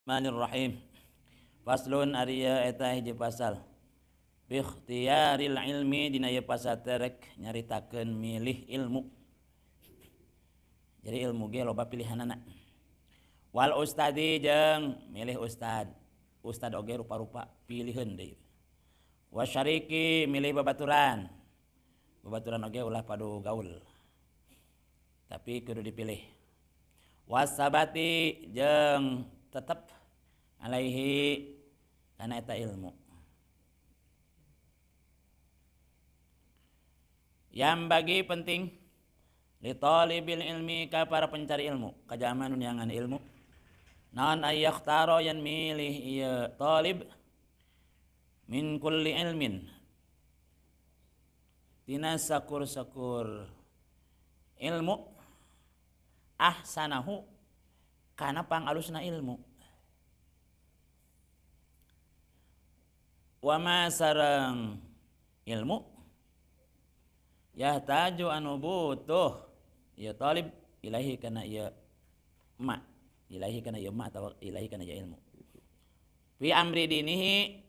Bismillahirrahmanirrahim. Faslun ari eta hiji pasal. Bi ikhtiyaril ilmi dina ieu pasal terek nyaritakeun milih ilmu. Jadi ilmu ge loba pilihanana. Wal ustadi jeung milih ustad. Ustad oge rupa-rupa piliheun deui. Wasyariki milih babaturan. Babaturan oge ulah padu gaul. Tapi kudu dipilih. Wasabati jeung tetep alaihi kana eta ilmu. Yang bagi penting li talibil ilmi ka para pencari ilmu, ka jalma nu neangan ilmu. Naon ayakhtaro yan milih ieu talib min kulli ilmin tina sakur-sakur ilmu ahsanahu kana pangalusna ilmu. Wa ma sareng ilmu yahtaju anu butuh ieu talib ilahi kana ieu ma, ilahi kana ieu ma atawa ilahi kana ieu ilmu. Fi amri dinihi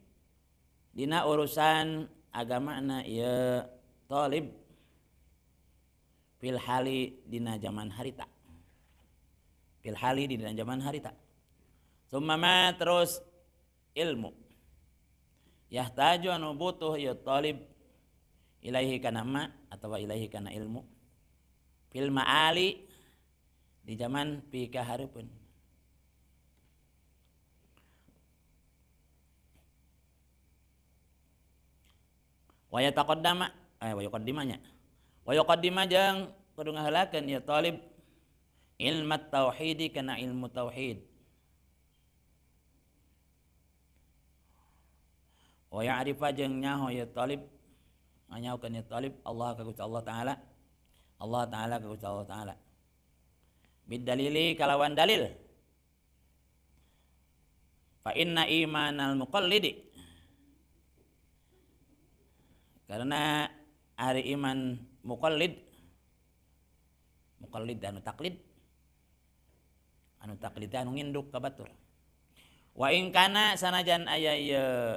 dina urusan agamana ieu talib fil hali dina zaman harita. Fil hali dina zaman harita. Summa ma terus ilmu yahtaju anu butuh ieu talib ilaihi kana ma atawa ilaihi kana ilmu fil ma'ali di zaman pikahareupeun. Wa yataqaddama wa yuqaddimanya wa yuqaddima jeung kudu ngaheulakeun ieu talib ilmu tauhid kana ilmu tauhid. Wa ya'rifa jeung nyaho ieu talib nganyahokeun ieu talib Allah ka Gusti Allah taala, Allah taala ka Gusti Allah taala bidalili kalawan dalil. Fa inna imanal muqallidi, karena ari iman muqallid, muqallid anu taklid, anu taklid anu nginduk ka batur. Wa in kana sanajan aya ieu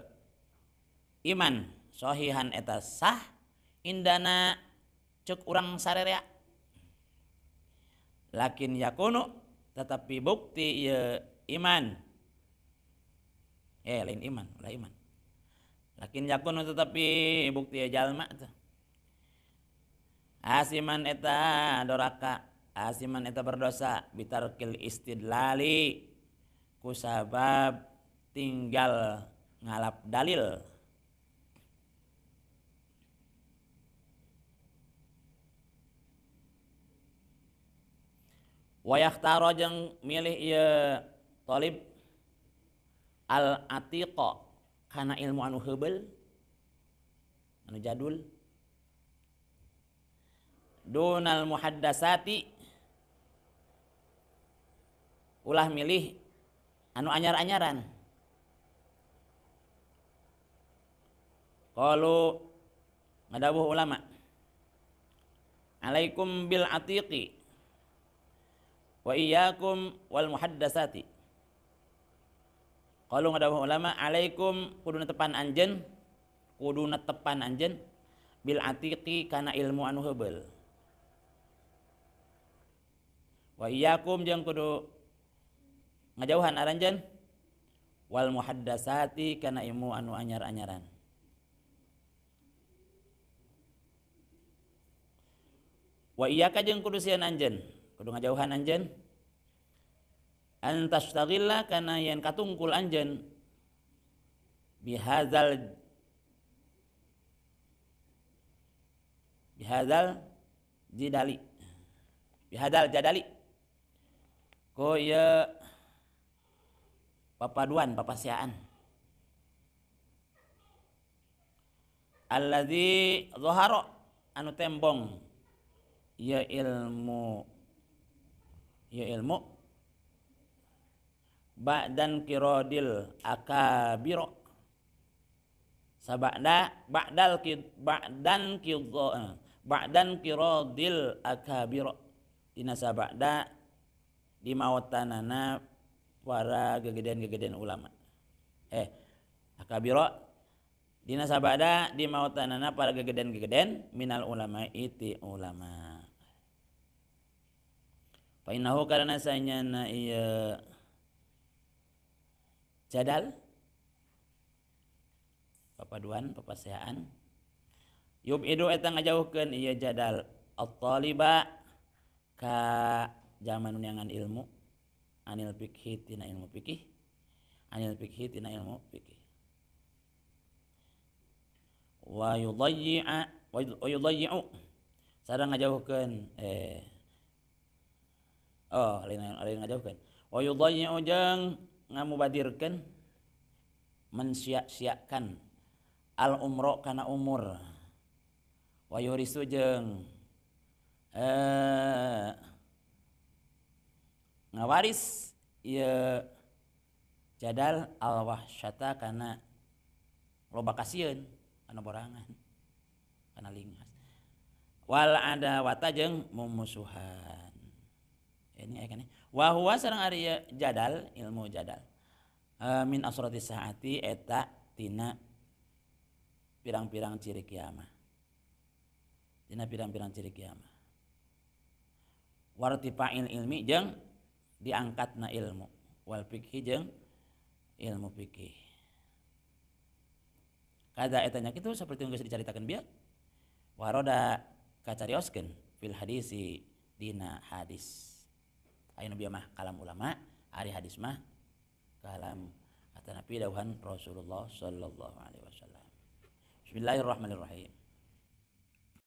iman sahihan eta sah indana cek urang sarerea, lakin yakunu tetapi bukti ieu iman, lain iman ulah iman, lakin yakunu tetapi bukti ieu jalma teh asiman eta doraka, asiman eta berdosa bitarkil istidlali kusabab tinggal ngalap dalil. Wa yakhtaro jeung milih ieu talib al atiqa kana ilmu anu heubeul anu jadul dunal muhaddasati ulah milih anu anyar-anyaran. Qalu ngadawuh ulama alaikum bil atiqi wa iyyakum wal muhaddasati. Qalu ngadawuh ulama alaikum kudu netepan anjeun, kudu netepan anjeun bil atiqi kana ilmu anu heubeul. Wa iyyakum jeung kudu ngajauhan aranjeun wal muhaddasati kana ilmu anu anyar-anyaran. Wa iyyaka jeung kudu sieun anjeun, kudu ngajauhan anjeun antastaghilla kana yen katungkul anjeun bihadzal bihadzal jidali bihadzal jadali ko ieu papaduan papasiaan allazi zahara anu tembong ieu ilmu, ieu ilmu ba'dan kirodil akabiro sabada ba'dal ki ba'dan ki ba'dan kirodil akabiro dina sabada di maotanana para gegedean-gegedean ulama. Akabira dina sabada di mautanana para gegedean-gegedean minal ulama iti ulama. Fa innahu karana sanyana ieu jadal papaduan papaseaan yubidu eta ngajauhkeun ieu jadal at-taliba ka zaman neangan ilmu anil fikih tina ilmu fikih anil fikih tina ilmu fikih wa yudayyi'a wa yudayyi'u sareng ngajauhkeun lain ngajauhkeun wa yudayyi'u jeung ngamubadirkeun mensia-siakan al umro kana umur wa yurisu jeung ngawaris ieu jadal al wahsyata kana loba kasieun kana borangan kana lingas wal adawata jeung mumusuhan. Ini aya kan wa huwa sareng ari jadal ilmu jadal min asrati saati eta tina pirang-pirang ciri kiamah tina pirang-pirang ciri kiamah wartifa'il ilmi jeung diangkatna ilmu wal fikih jeung ilmu fikih. Kada eta nya kitu saperti geus dicaritakeun bieu waroda kacarioskeun fil hadisi dina hadis. Ayeuna bieu mah kalam ulama, ari hadis mah kalam atanapi dawuhan Rasulullah sallallahu alaihi wasallam. Bismillahirrahmanirrahim.